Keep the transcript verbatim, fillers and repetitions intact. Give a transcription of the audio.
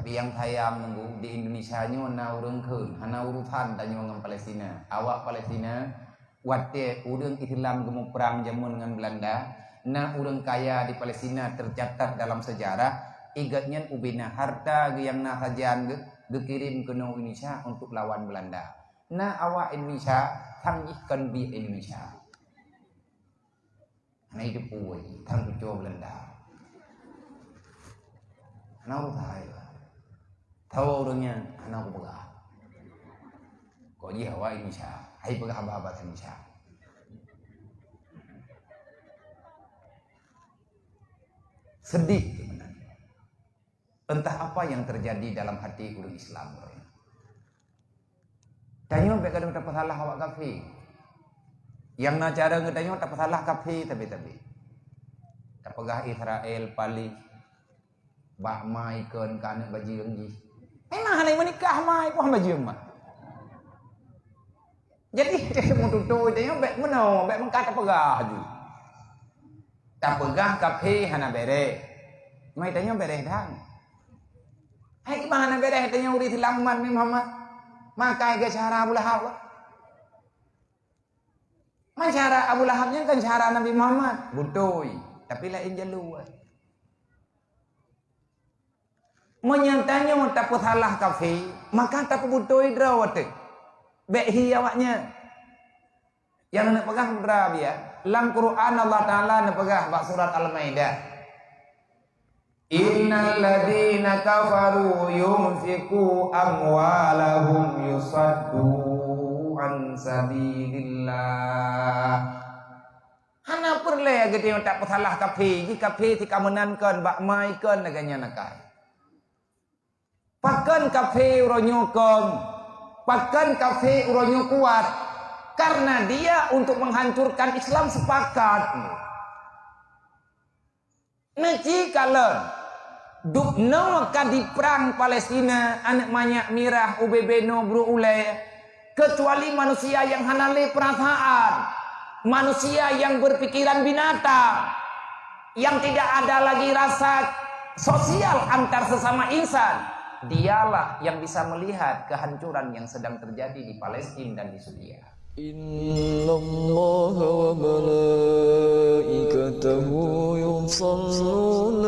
Nyang sayang nunggu di Indonesia nyoe na ureuëng kheun, hana urusan tanyoe ngon Palestina. Awak Palestina, watée ureuëng Islam geumuprang jameun ngon Belanda, na ureuëng kaya di Palestina tercatat dalam sejarah, igeuhnyan ubena harta nyang na sajan geu-, geukirém keunoe Indonesia untuk lawan Belanda. Na awak Indonesia sang jih kon bi Indonesia. Hana jiteupeue, tan kucok Belanda. Hana urusan hai. Tahu ureuëng nyan, hana kupeugah. Kok jih awak Indonesia, hai peugah haba-haba Indonesia. Sedih sebenarnya. Entah apa yang terjadi dalam hati ureuëng Islam. Tanyoe bék gadôh tapeusalah awak kafé. Nyang na cara geutanyoe tapeusalah kafé tabe-tabe. Tapeugah Israel paléh, bak ma ikon keu aneuëk bajeueng jih. Memang hana meunikah ma ikon bajeueng mah. Jadi, meututoe tanyoe bék meunoe, bék meukat tapeugah ju. Tapeugah kafé hana béreh. Mai tanyoe béreh dan. Hai kiban hana béreh tanyoe ureuëng Islam umat Nabi Muhammad. Makai geusyara Abu Lahab. Man syara Abu Lahab nyan kan syara Nabi Muhammad. Beutôi. Tapi laén jalur. Meunyoe tanyoe tapeusalah kafé, maka tapeubeutôi droe teuh. Bék hi awaknyan. Nyang neupeugah peugah biya, lam Quran Allah Taala neupeugah bak surat Al-Maidah, "Innal ladzina kafaru yunfiqu amwalahum yusaddu an sabilillah." Hana peureulée geutanyoe tapeusalah kafé, jih kafé si ka meunan kon bak ma ikon lagée nyan akai. Pakon kafé uroe nyoe kong? Pakon kafé uroe nyoe kuat? Karena dia untuk menghancurkan Islam sepakat. Neuci kalon, dubnoe ka diprang Palestina, aneuëk manyak mirah, ubé beno brok ulée, kecuali manusia yang hana lé perasaan, manusia yang berpikiran binatang, yang tidak ada lagi rasa sosial antar sesama insan, dialah yang bisa melihat kehancuran yang sedang terjadi di Palestina dan di Suriah. إن الله وملائكته يصلون